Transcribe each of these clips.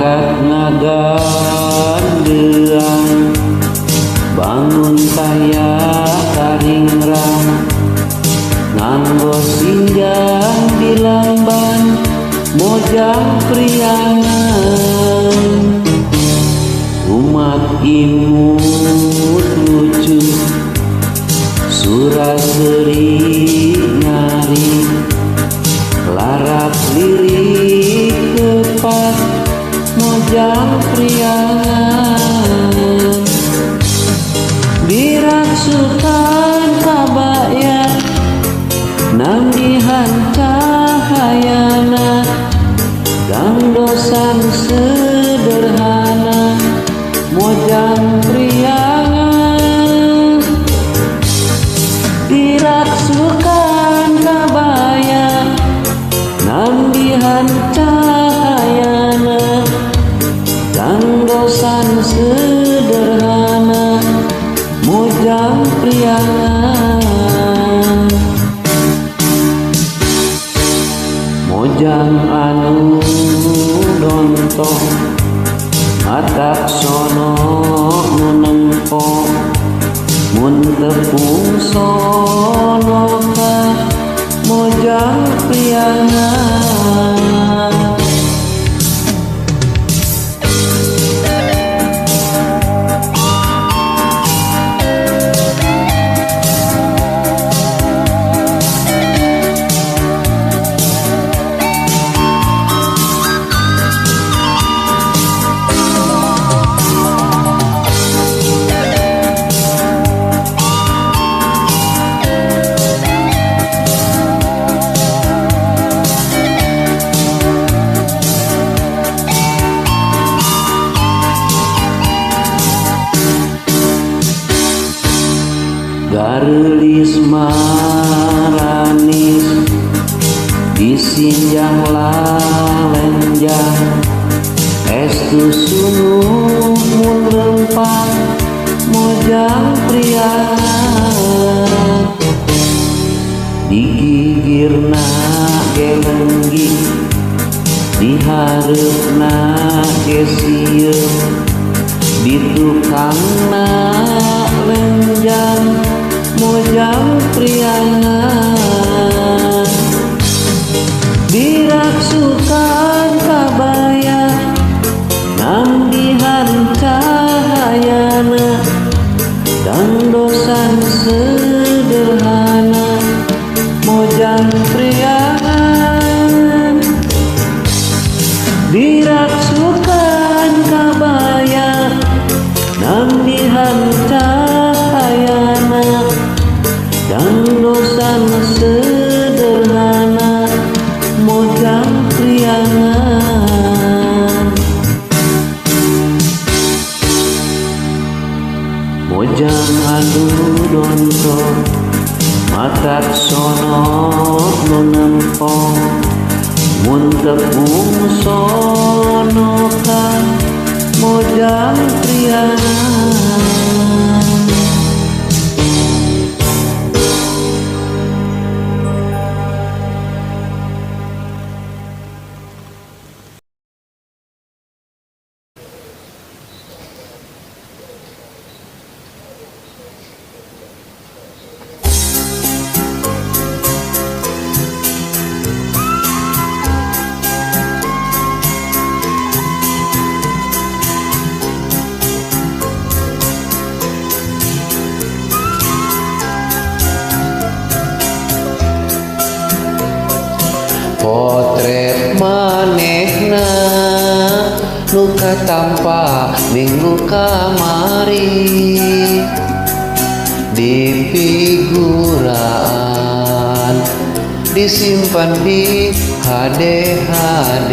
Angkat ngagandeang bangun kaya karingrang nganggo sinjang di lamban mojang priangan umat imut lucu suraseri nyari larat lirik kepat mojang priangan diraksukan kabaya nanggihan cahayana gangdosan sederhana mojang priangan diraksukan kabaya nanggihan cahayana gangdosan sederhana mojang priangan mojang anu dontong matak sono nu nempo mun tepung sono ka mojang priangan. Gareulis maranis disinjang lalenjang estu sunu mun rempah mojang priangan digigirna ge lenggih dihareupna ge sieun ditukangna lenjang mojang priangan diraksukan kabaya nambihan cahayana dangdosan sederhana mojang priangan diraksukan kabaya nambihan cahayana dangdosan sederhana mojang priangan mojang anu donto matak sono nu nempo mun tepung sono ka mojang priangan. Potret manehna luka tanpa minggu kamari di figuraan disimpan di HD-HD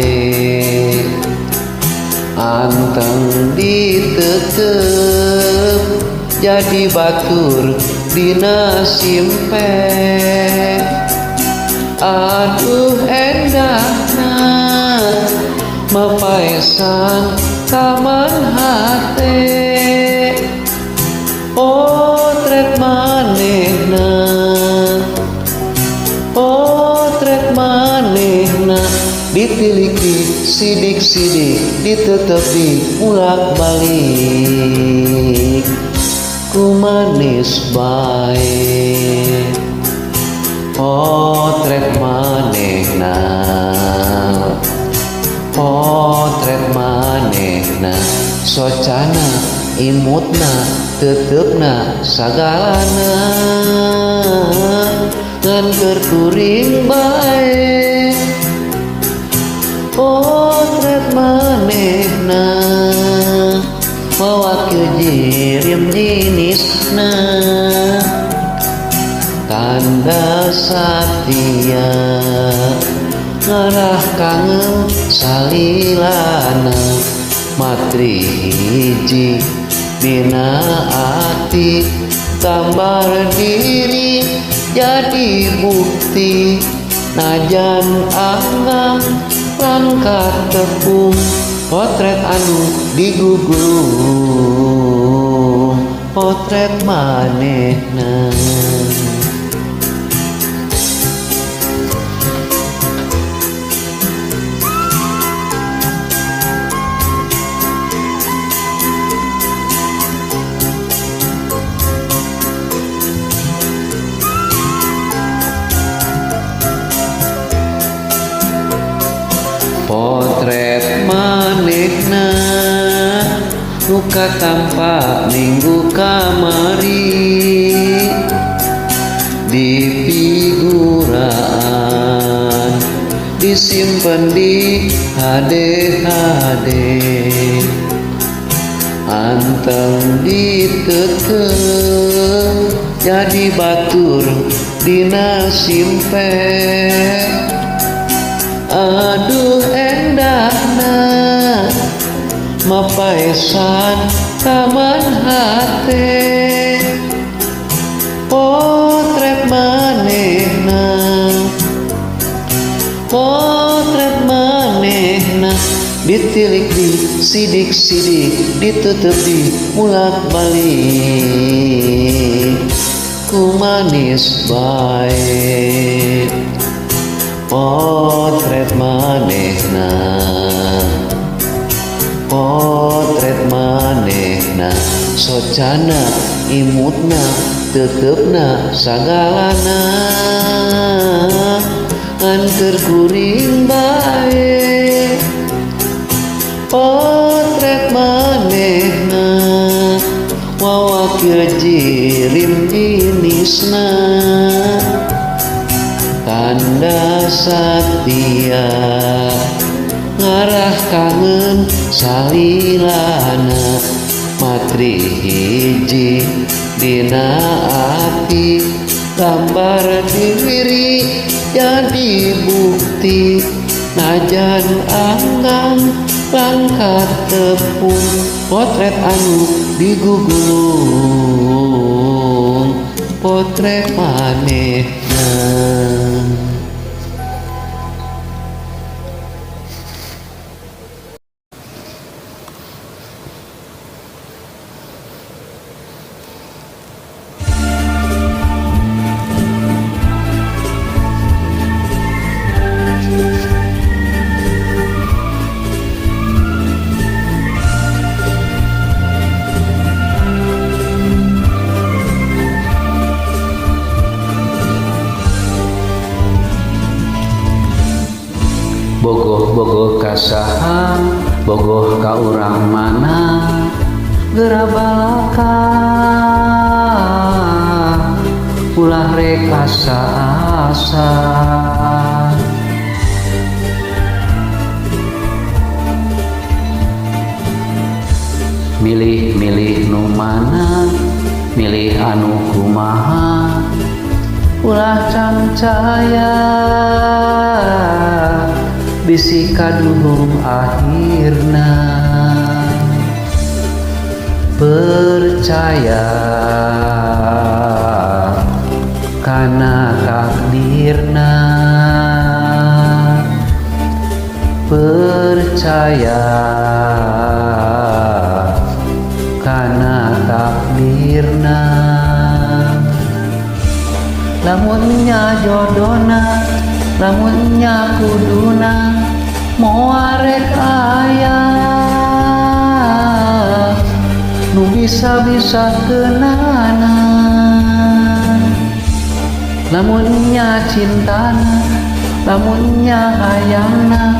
anteng ditekep jadi batur dina simpe. Aduh endahna mapaesan taman hate potret manehna potret manehna di Ditilik di sidik-sidik, ditetep di ulak balik ku manis bae. Potret manehna, potret manehna, socana, imutna, tetepna, sagalana, ngan keur kuring bae. Potret manehna mewakil jirim jenisna, tanda satia ngarah kangen salilana. Matri hiji dina ati, gambar diri jadi bukti, najan anggang lan katepung, potret anu digugulung, potret manehna. Potret manehna nu katampa minggu kamari, di figuraan disimpen di HD-HD, anteng diteuteup jadi batur dina simpen. Aduh endahna mapaesan taman hate, potret manehna, potret manehna, ditilik di sidik-sidik, ditutup di mulak balik ku manis bae. Potret manehna, potret manehna, socana, imutna, tetepna, sagalana, ngan keur kuring bae. Potret manehna wawakil jirim jenisna, tanda satia ngarah kangen salilana. Matri hiji dina ati, gambar diri jadi bukti, najan anggang langkah tepung, potret anu digugulung, potret manehna. Bogoh-bogoh ka saha, bogoh ka urang mana, geura balaka ulah rek asa-asa. Milih-milih nu mana, milih anu kumaha, ulah cangcaya bisi kaduhung akhirna. Percaya kana takdirna, percaya kana takdirna. Lamun nya jodona, lamun nya kuduna, Moal rek aya nu bisa misahkeunana. Lamun nya cintana, lamun nya hayangna,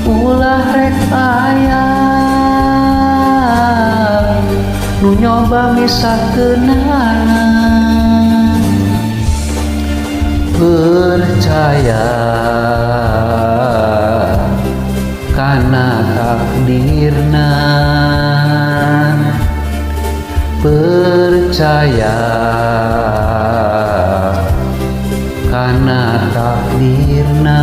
ulah rek aya nu nyoba misahkeunana. Percaya kana takdirna, percaya kana takdirna.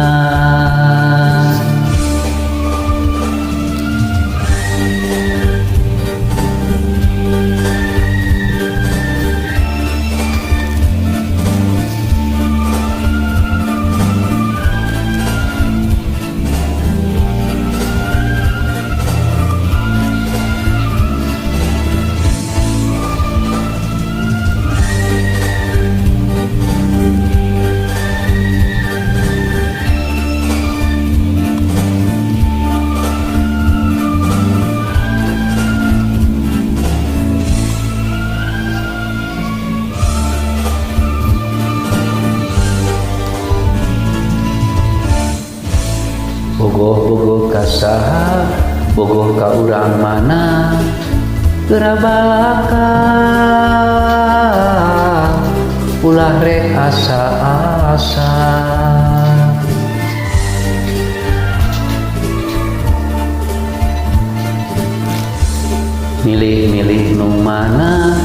Bogoh-bogoh ka saha, bogoh ka urang mana? Geura balaka, ulah rek asa-asa. Milih-milih nu mana,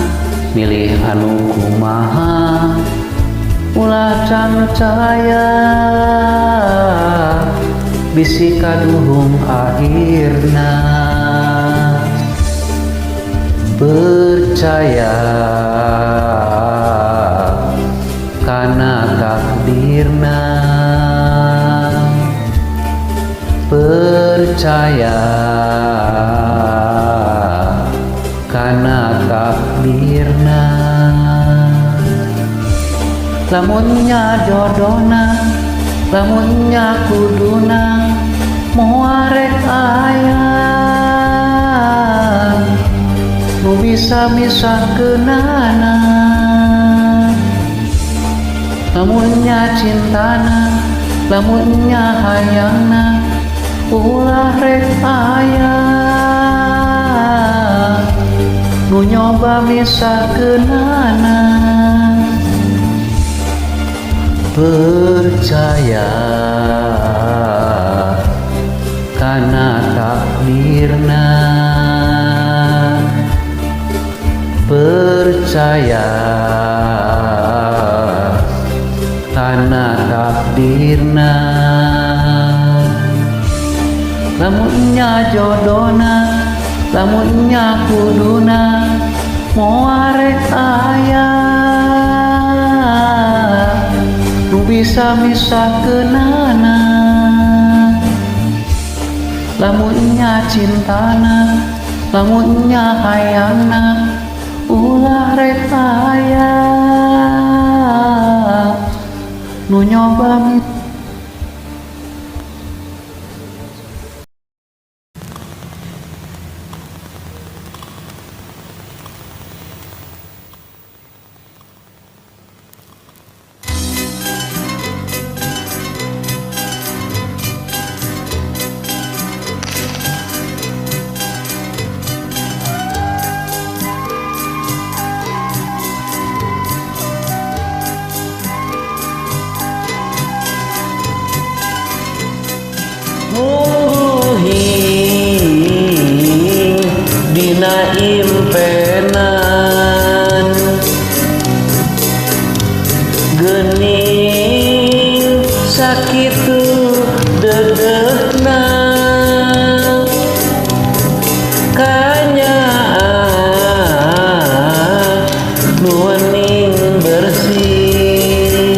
milih anu kumaha? Ulah cangcaya, bisi kaduhung akhirna. Percaya kana takdirna, percaya kana takdirna. Lamun nya jodohna, lamun nya kuduna, moal rek aya nu bisa misahkeunana. Lamun nya cintana, lamun nya hayangna, ulah rek aya nu nyoba misahkeunana. Percaya kana takdirna, percaya kana takdirna. Lamun nya jodohna, lamun nya kuduna, moal rek aya nu bisa misahkeunana. Lamun nya cintana, lamun nya hayangna, ulah rek aya nu nyoba. Mungguhing dina impenan, geuning sakitu deudeuhna, kanyaah nu wening bersih,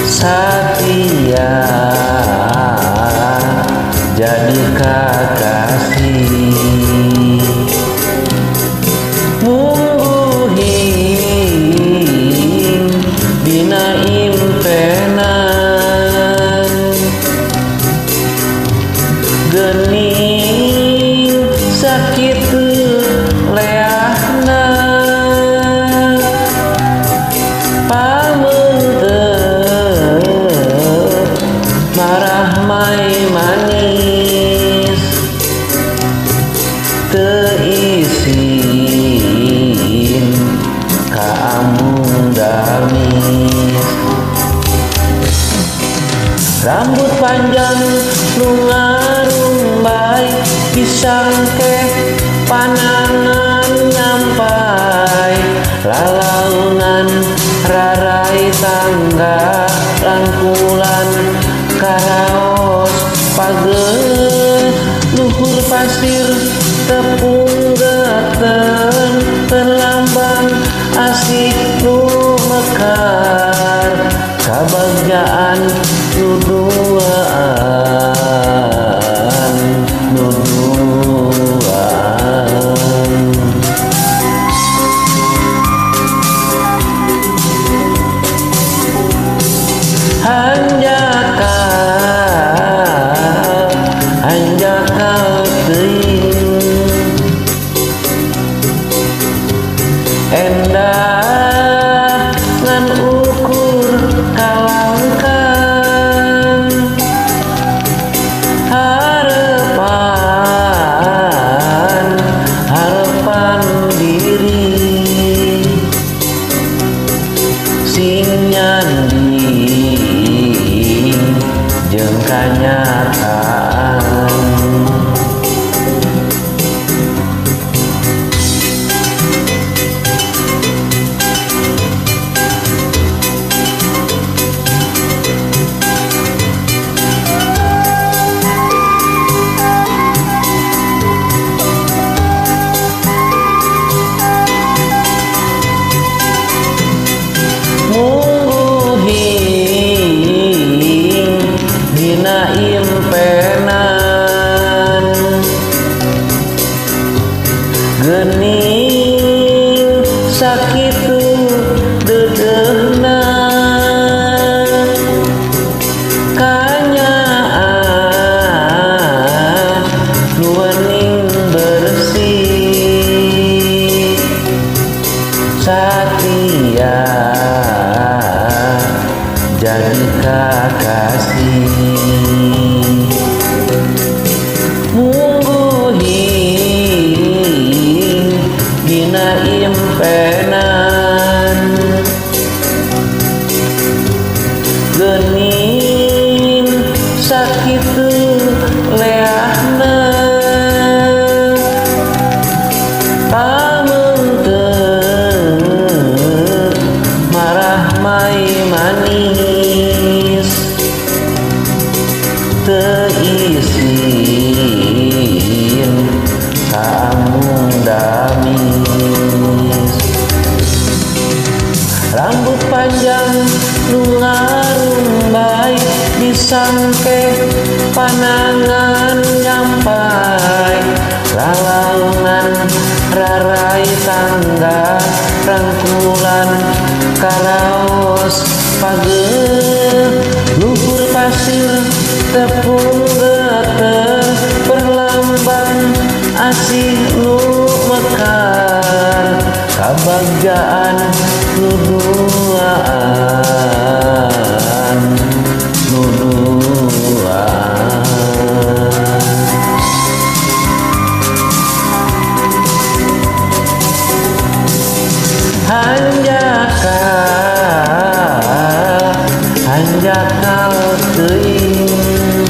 satia jadi kakasih. Mungguhing dina impenan. Pameungteuh marahmai manis teu isin ka embung damis. Rambut panjang nu ngarumbay disangke panangan nyampai lalaunan rarai tangga rangkulan karaos pageuh luhur pasir tepung geten terlambang asih nu mekar kabagjaan nu duaan nu duaan. Hanjakal hanjakal teuing endah ngan ukur kalangkang harepan harepan diri sing nyanding jeung kanyataan. Mungguhing dina impenan geuning sakitu deudeuhna kanyaah nu wening bersih satia jadi kakasih. Mungguhing dina impenan geuning sakitu leahna pameungteuh marahmai manis teu isin ka embung damis. Rambut panjang nu ngarumbay disangke panangan nyampai lalaunan rarai tangga rangkulan karaos pageuh luhur pasir tepung geter perlambang asih nu mekar kabagjaan nu duaan nu duaan. Hanjakal hanjakal teuing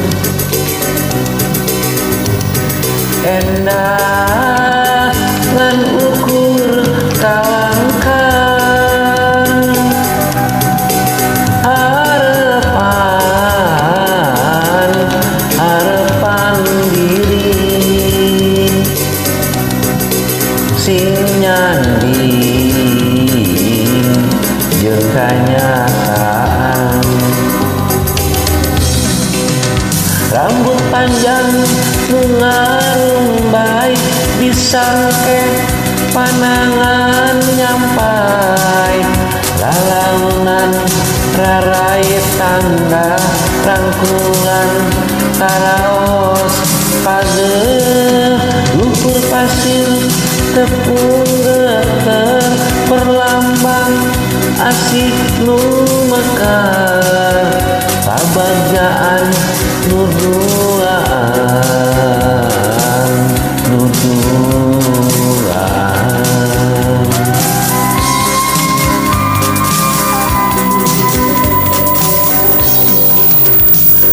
endah ngan ukur kalangkang harepan harepan diri sing nyanding jeung kanyataan. Rambut panjang nu ngarumbay disangke panangan nyampai lalaunan rarai tangga rangkulan karaos pageuh lumpur pasir tepung geter perlambang Asih nu mekar kabagjaan nu duaan nu duaan.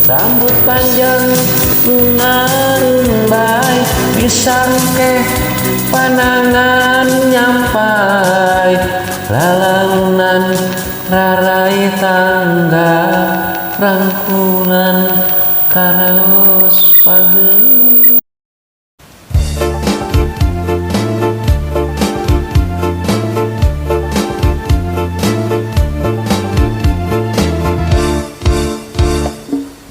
Rambut panjang nu ngarumbay disangkeh panangan nyampai lalaunan rarai tangga rangkulan karaos pageut.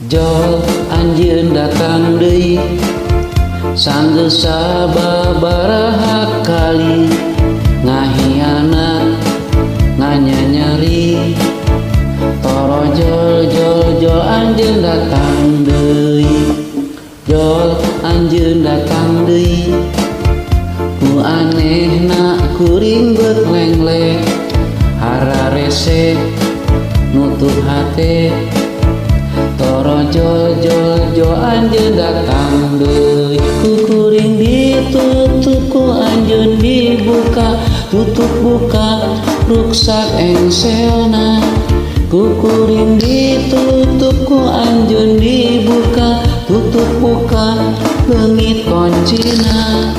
Jol anjeun datang deui sanggeus sababaraha kali ngahianat nganyanyeri torojol jol jol anjeun datang deui jol anjeun datang deui ku anehna kuring beuk lengleh hararese nutup hate torojol jol jol anjeun datang deui ku kuring ditutup ku anjeun dibuka tutup buka ruksak engselna ku kuring ditutup ku anjeun dibuka tutup buka leungit koncina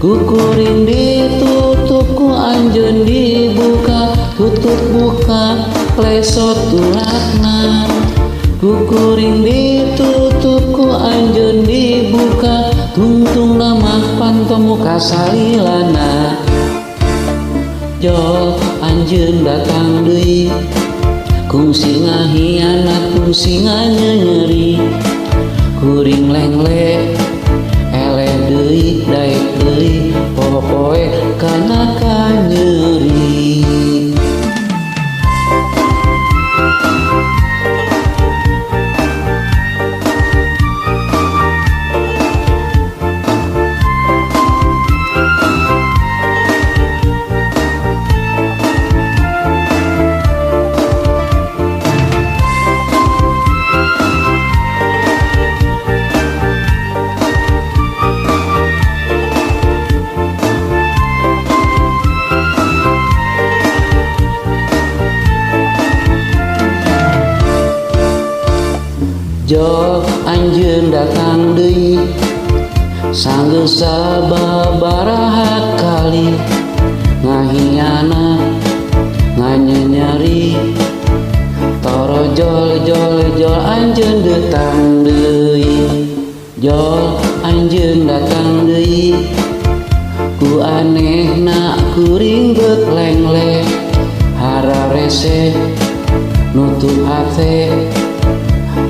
ku kuring ditutup ku anjeun dibuka tutup buka lesot tulakna ku kuring ditutup ku anjeun dibuka tungtung nama pantomu kasalilana. Jol anjeun datang deui kungsi ngahianat kungsi nganyenyeri kuring lengle eleh deui daek deui popoe kana kanyeri. Jol anjeun datang deui sanggeus sababaraha kali ngahianat nganyenyeri torojol jol jol anjeun datang deui jol anjeun datang deui ku anehna kuring beuk lengleh hararese nutup hate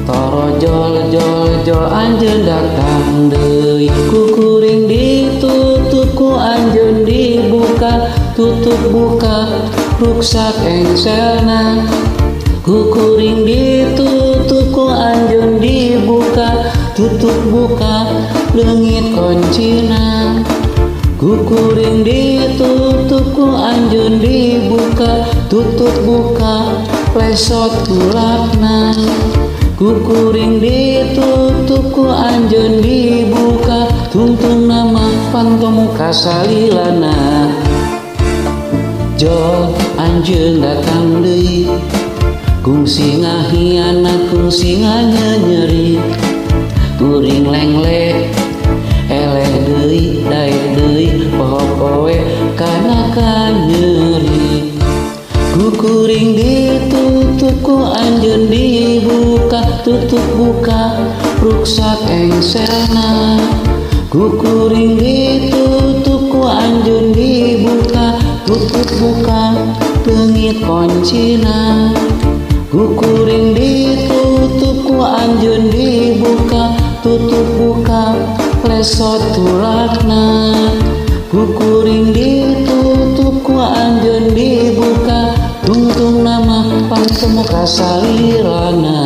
torojol jol jol anjeun datang deui ku kuring ditutup ku anjeun dibuka tutup buka ruksak engselna ku kuring ditutup ku anjeun dibuka tutup buka leungit koncina ku kuring ditutup ku anjeun dibuka tutup buka lesot tulakna ku kuring ditutup ku anjeun dibuka tungtung nama pantomu kasalilana. Jol anjeun datang deui kungsi ngahianat kungsi nganyenyeri kuring lengle eleh deui daek deui popoe kana kanyeri ku kuring ditutup ku anjeun dibuka tutup buka ruksak engselna ku kuring ditutup ku anjeun dibuka tutup buka leungit koncina ku kuring ditutup ku anjeun dibuka tutup buka lesot tulakna ku kuring ditutup ku anjeun dibuka tungtung nama pantemu kasalirana.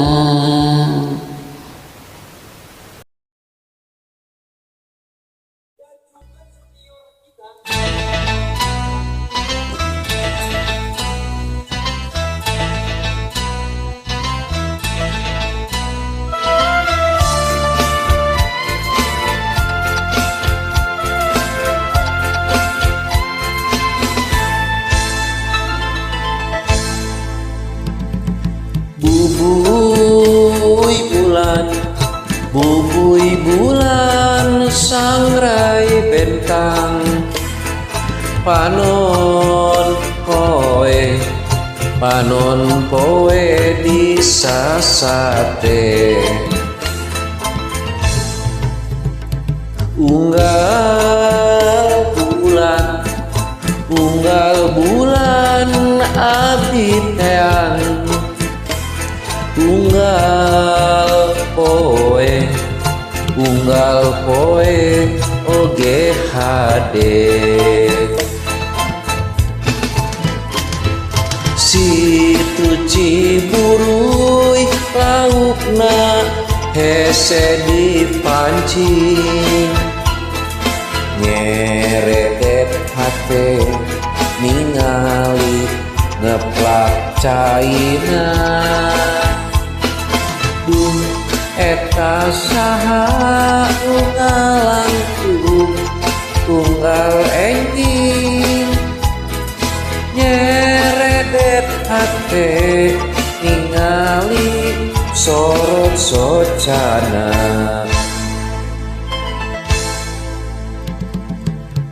Bubuy bulan, bubuy bulan sangrai bentang. Panon poe, panon poe disasate. Unggal bulan, unggal bulan abdi teang. Unggal poe oge hade. Situ Ciburuy laukna hese dipancing. Nyeredet hate ningali ngeplak caina. Duh eta saha nu ngalangkung tunggal enjing. Nyeredet hate ningali sorot socana.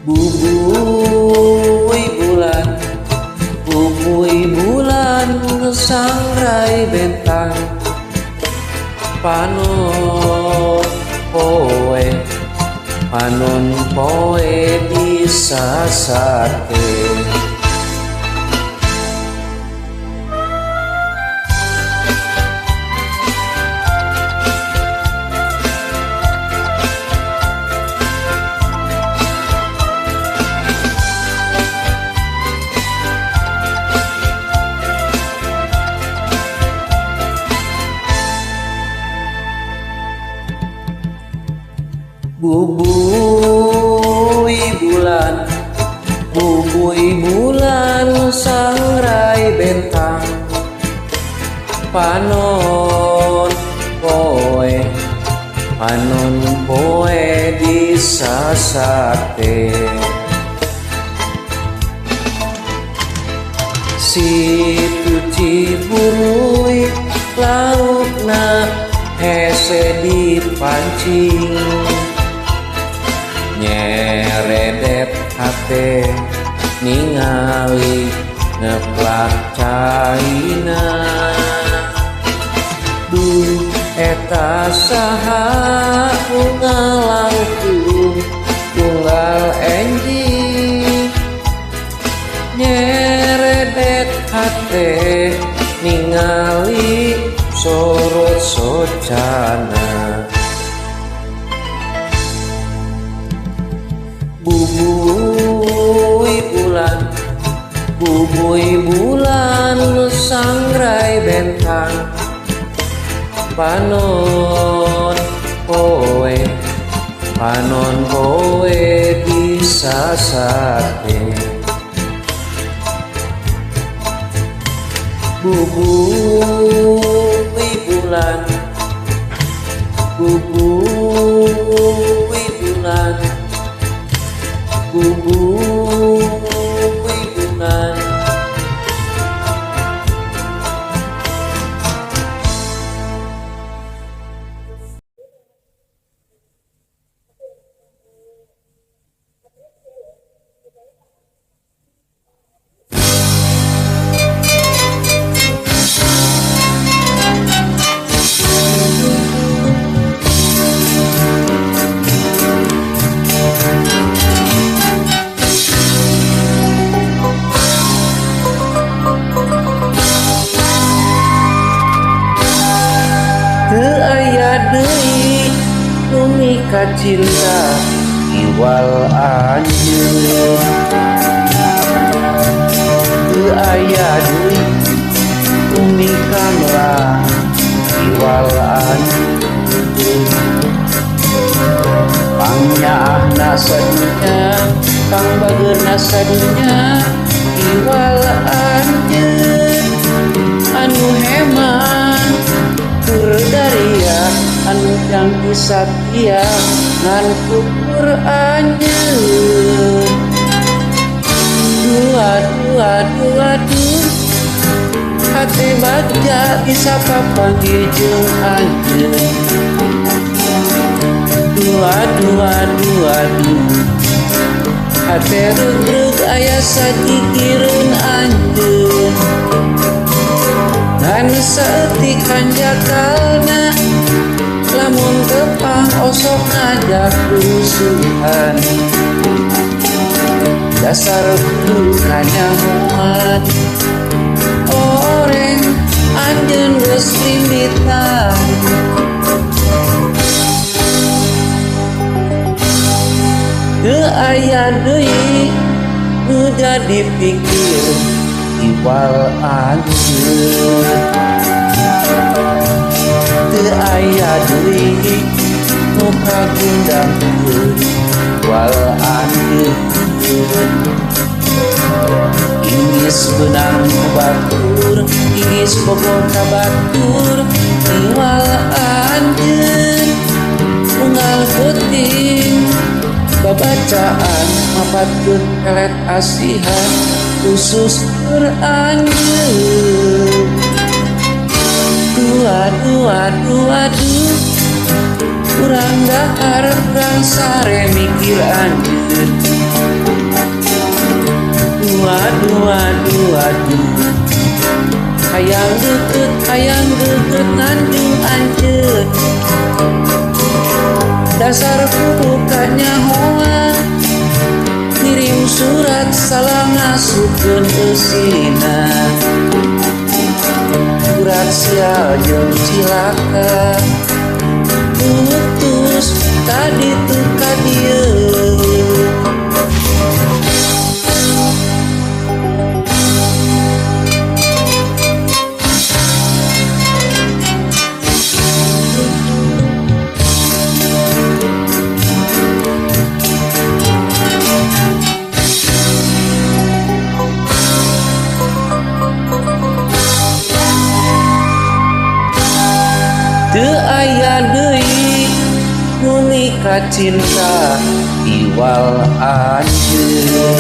Bubuy bulan, bubuy bulan sangrai bentang. Panon poe, panon poe disasate. Bubuy bulan, bubuy bulan sangrai bentang. Panon poe, panon poe disasate. Situ Ciburuy laukna hese dipancing. Nyeredet hate ningali ngeplak caina. Duh eta saha nu ngalangkung tunggal enjing. Nyeredet hate ningali sorot socana. Bubuy bulan, bubuy bulan sangrai bentang. Panon poe, panon poe disasate. Bubuy bulan, bubuy bulan, bubuy bulan. Cinta iwal anjeun, teu aya deui nu mikamlah iwal anjeun. Pangnyaahna sadunya, pangbageurna sadunya iwal anjeun. Anu heman tur daria, anu jangki satia ngan kukur anjeun. Dua dua dua duh Hate bagja bisa papanggih jeung anjeun. Dua dua dua dua, hate reug-reug aya sakikireun anjeun. Ngan saeutik hanjakalna, lamun tepang osok ngajak rusuhan. Dasar kudu kanyahoan, oreng anjeun geus limbitan. Teu aya deui nu jadi pikir iwal anjeun. Teu aya deui nu kagundangkeun iwal anjeun. Ingis beunang ku batur, ingis bogo ka batur, iwal anjeun. Unggal peuting babacaan mapatkeun pelet asihan khusus keur anjeun. Dua dua dua dua, urang dahar urang sare mikir anjeun. Dua dua dua dua, hayang deukeut nganjung anjeun. Dasar kudu kanyahoan, ngirim surat salah ngasupkeun eusina. Surat sial jeung cilaka, putus tadi tu ka dieu. Teu aya deui nu mika cinta iwal anjeun.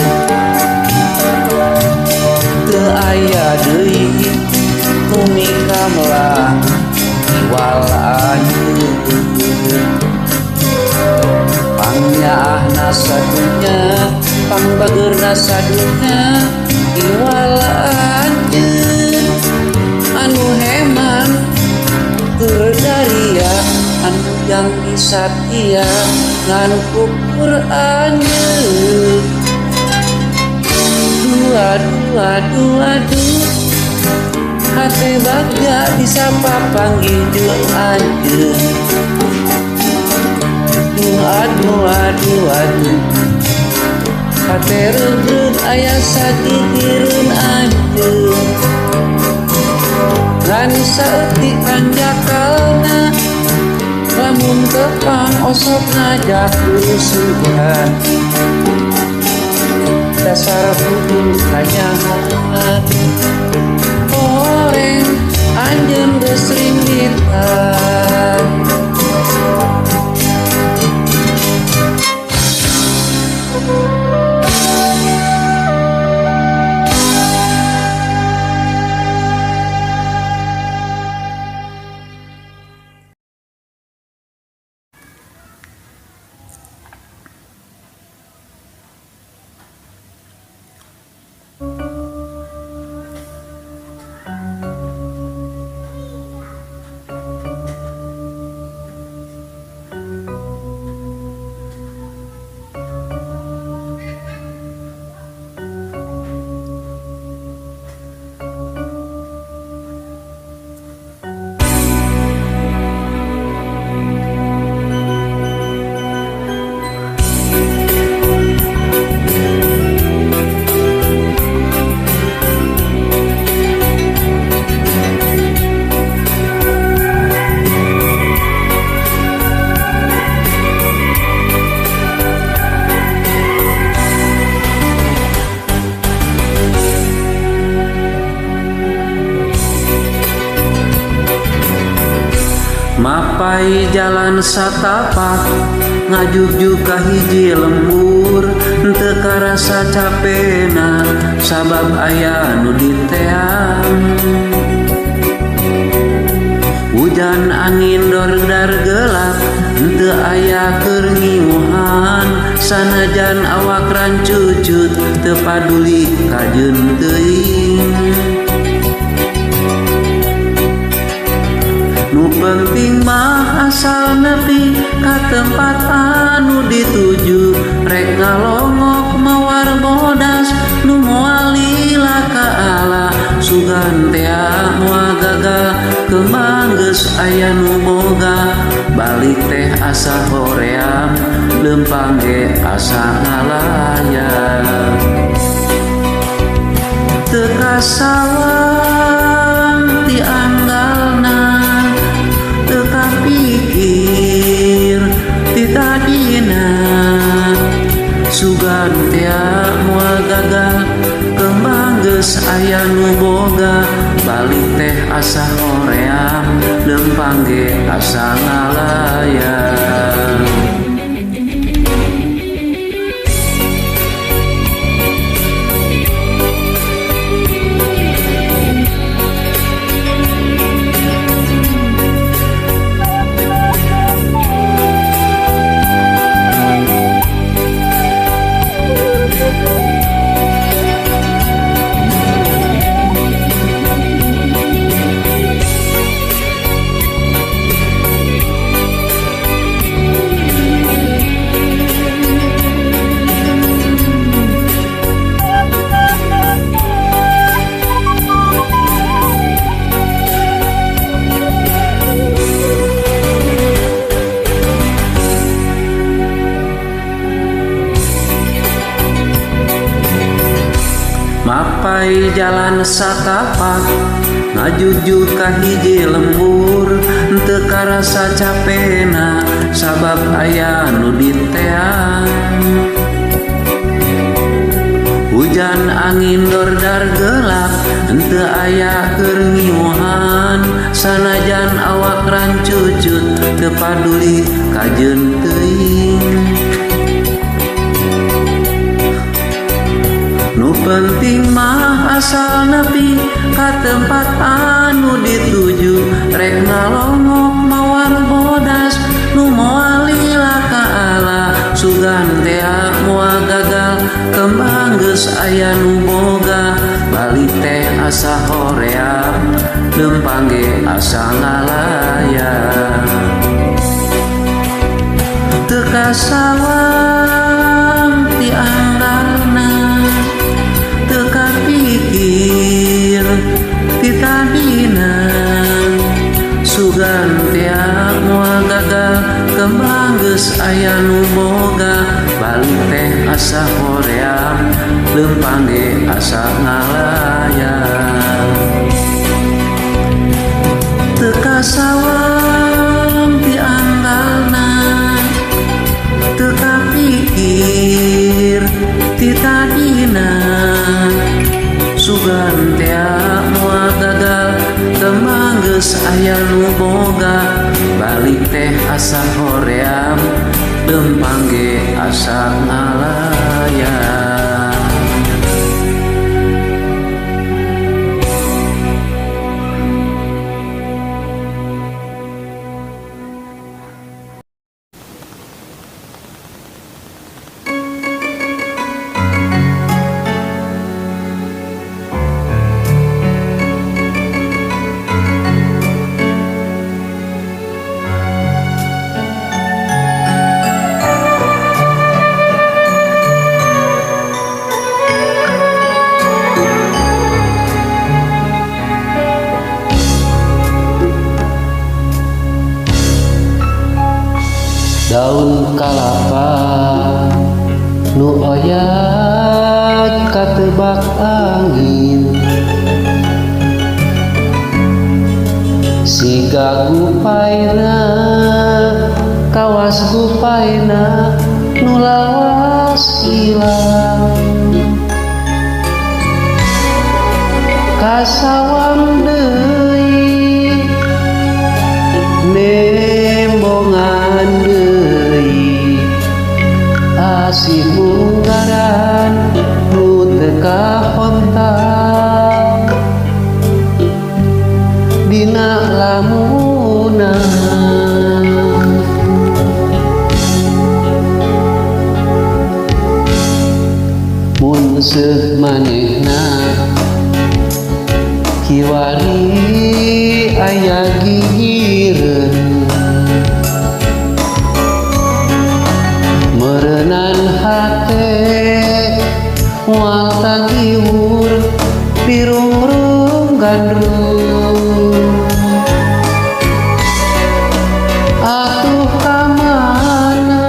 Teu aya deui nu mika melang iwal anjeun. Pangnyaahna sadunya, pangbageurna sadunya iwal anjeun. Anu heman keur daria, anu yang disatia ngan kukur anjeun. Dua dua dua dua, hate bagja bisa papanggih jeung anjeun. Dua dua dua dua, hate reug-reug aya sakikireun anjeun. Ngan saeutik hanjakalna, lamun tepang osok ngajak rusuhan. Dasar kudu kanyahoan, oreng anjeun geus rimbitan. Mapai jalan satapak ngajugjug ka hiji lembur, teu karasa capena sabab aya nu diteang. Hujan angin dordar gelap henteu aya keur ngiuhan sanajan awak rancucut teu paduli kajeun teuing. Nu penting mah asal nepi ka tempat anu dituju rek ngalongok mawar bodas nu moal lila ka ala sugan tea moal gagal kembang geus aya nu boga balik teh asa hoream leumpang ge asa ngalayang. Teu kasawang ti anggalna teu kapikir ti tadina sugan tea moal gagal kembang geus aya nu boga balik teh asa hoream leumpang ge asa ngalayang. Mapai jalan satapak ngajugjug ka hiji lembur teu karasa capena sabab aya nu diteang. Hujan angin dordar gelap henteu aya keur ngiuhan sanajan awak rancucut teu paduli kajeun teuing. Nu penting mah asal nepi ka tempat anu dituju rek ngalongok mawar bodas nu moal lila ka ala sugan tea moal gagal kembang geus aya nu boga balik teh asa hoream leumpang ge asa ngalayang. Teu kasawang ti anggalna teu kapikir ti tadina sugan tea moal gagal kembang geus aya nu boga balik teh asa hoream leumpang ge asa ngalayang. Teu kasawang ti anggalna teu kapikir ti tadina sugan tea moal gagal kembang geus aya nu boga balik teh asa hoream leumpang ge asa ngalayang. Daun kalapa nu oyag katebak angin siga gupaina kawas gupaina nu lawas ilang kasawang deui nembongan deui asih munggaran nu teu kahontak dina lamunan Mungseuh manehna kiwari aya gigireun meureunan hate moal tagiwur dirungrung gandrung atuh ka mana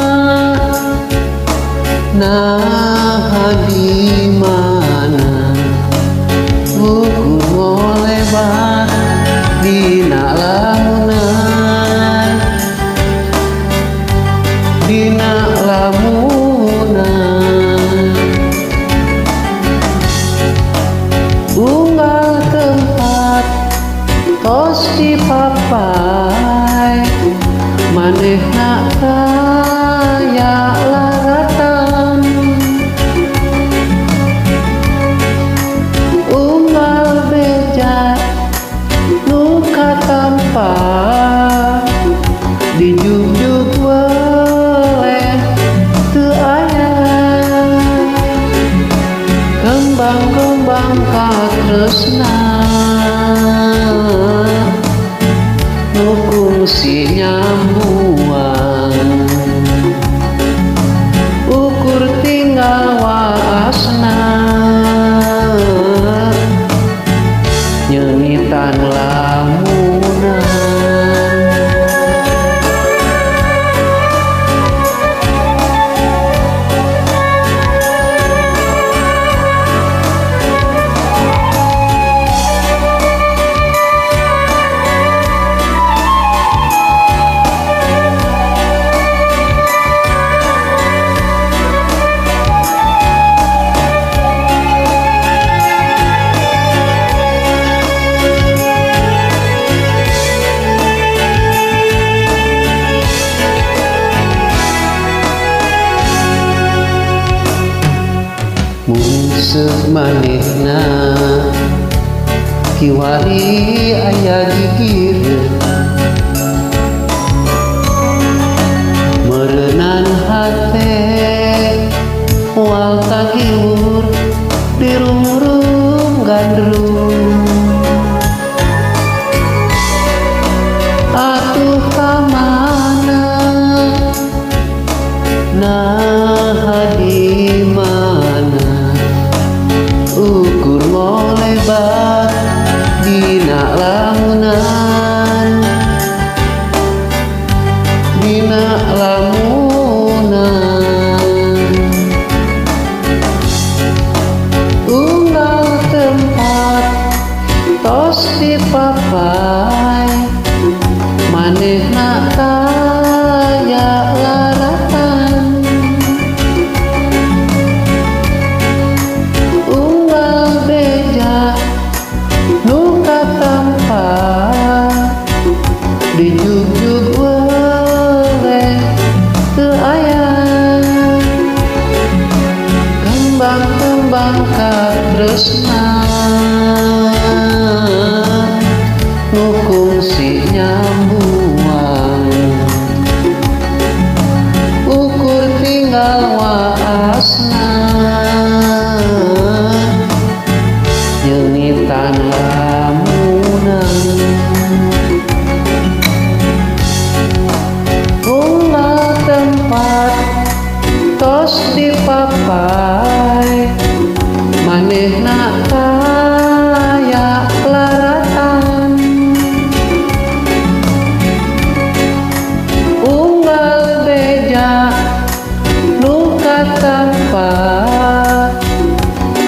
naha di mana ukur ngolebat dina lamunan dina lamunan unggal tempat tos dipapai manehna taya laratan unggal beja nu katampa dijugjug weleh teu aya kembang-kembang katresna nu kungsi nyambuang ukur tinggal waasna nyeungitan lamunan. Mungseuh manehna kiwari aya gigireun meureunan hate moal tagiwur dirungrung gandrung atuh ka mana naha di mana ukur ngolebat dina lamunan dina lamunan unggal tempat tos dipapai manehna taya laratan unggal beja nu katampa dijugjug weleh teu aya kembang-kembang katresna nu kungsi nyambuang ukur tinggal waasna nyeungitan lamunan unggal tempat tos dipapai manehna taya laratan unggal beja nu katampa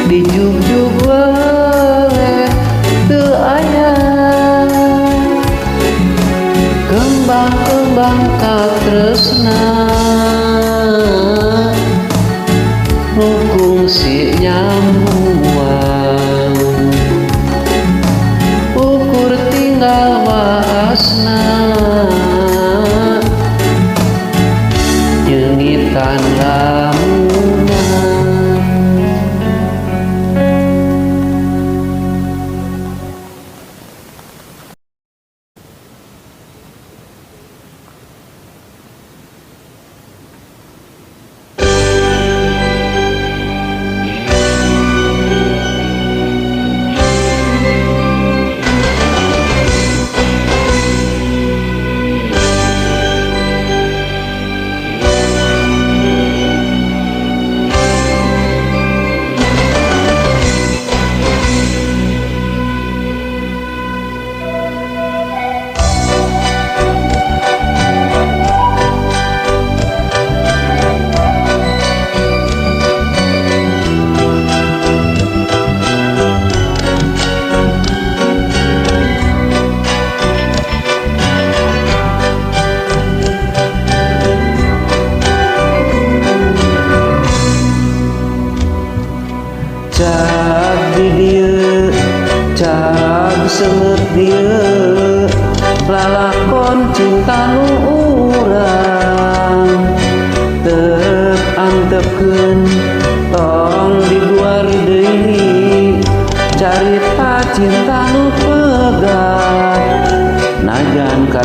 dijugjug weleh teu aya kembang-kembang katresna nu kungsi nyambuang ukur tinggal waasna nyeungitan lamunan.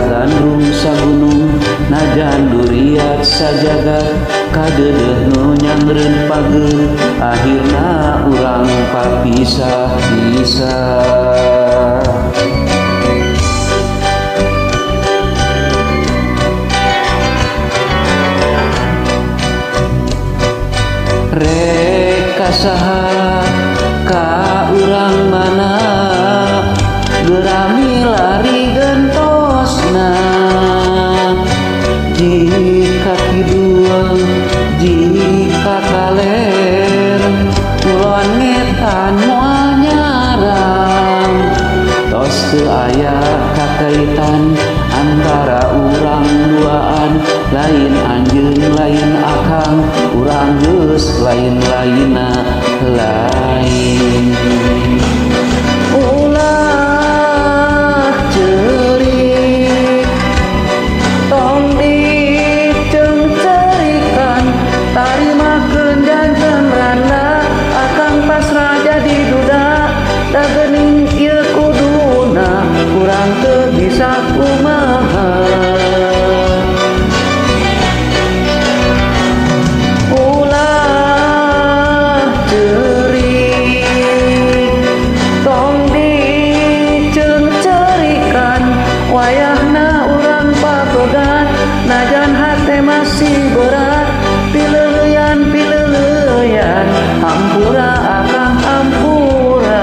Gandrung sagunung najan duriat sajagat kadeudeuh nu nyangreun pageur akhirna urang papisah-pisah. Rek ka saha ka urang mana geura milari gentosna jika kidul jika kaler kulon ngetan moal nyarang tos teu aya kakaitan antara urang duaan lain anjeun lain akang urang geus lain-lainna lain. Ulah ceurik tong diceungceurikan tarimakeun janten randa akang pasrah jadi duda da geuning ieu kuduna urang teu bisa kumaha. Ulah ceurik tong diceungceurikan wayahna urang papegat najan hate masih berat pileuleyan pileuleyan hampura akang hampura.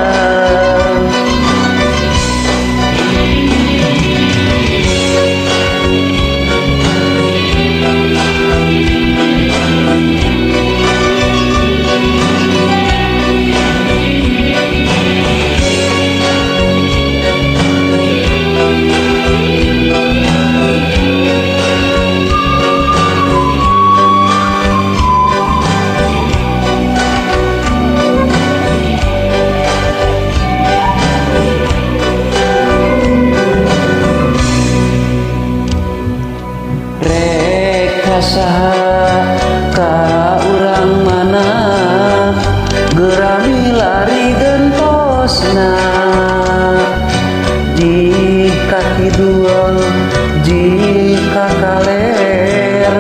Rek ka saha ka urang mana geura milari gentosna jika kidul jika kaler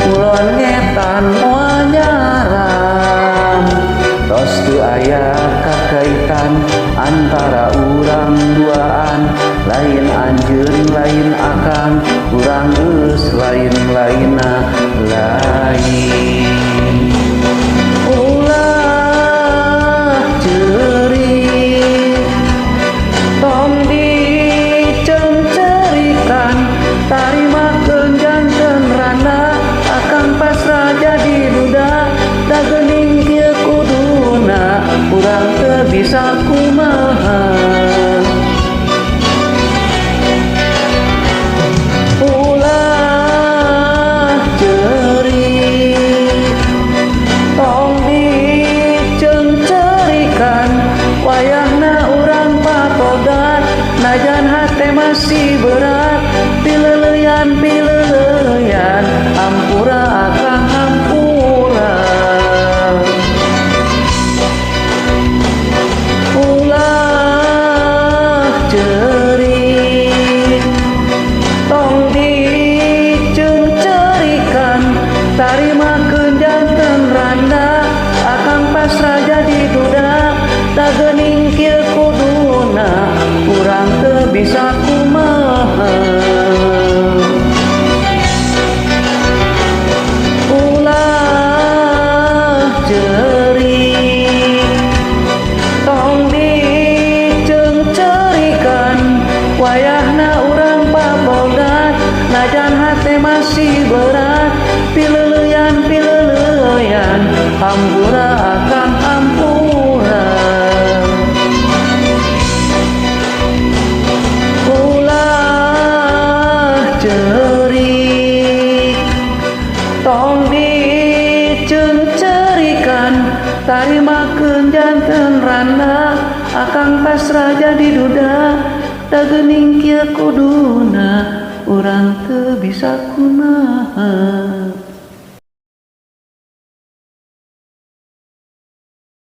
kulon ngetan moal nyaram tos teu aya kakaitan antara urang duaan lain anjeun lain akang urang geus lain-lainna lain. Ulah ceurik tong diceungceurikan tarimakeun janten randa akang pasrah jadi duda da geuning kieu kuduna urang teu bisa kumaha. Ulah ceurik tong diceungceurikan wayahna urang papogat najan hate masih berat pileuleyan pileuleyan hampura akang hampura. Ulah ceurik tong diceungceurikan tarimakeun janten randa akang pasrah jadi duda da geuning kieu kuduna urang teu bisa kumaha. Ulah ceurik tong diceungceurikan wayahna urang papogat najan hate masih berat pileuleyan pileuleyan hampura akang hampura. Ulah ceurik tong diceungceurikan tarimakeun janten randa akang pasrah jadi duda da geuning kieu kuduna urang teu bisa kumaha.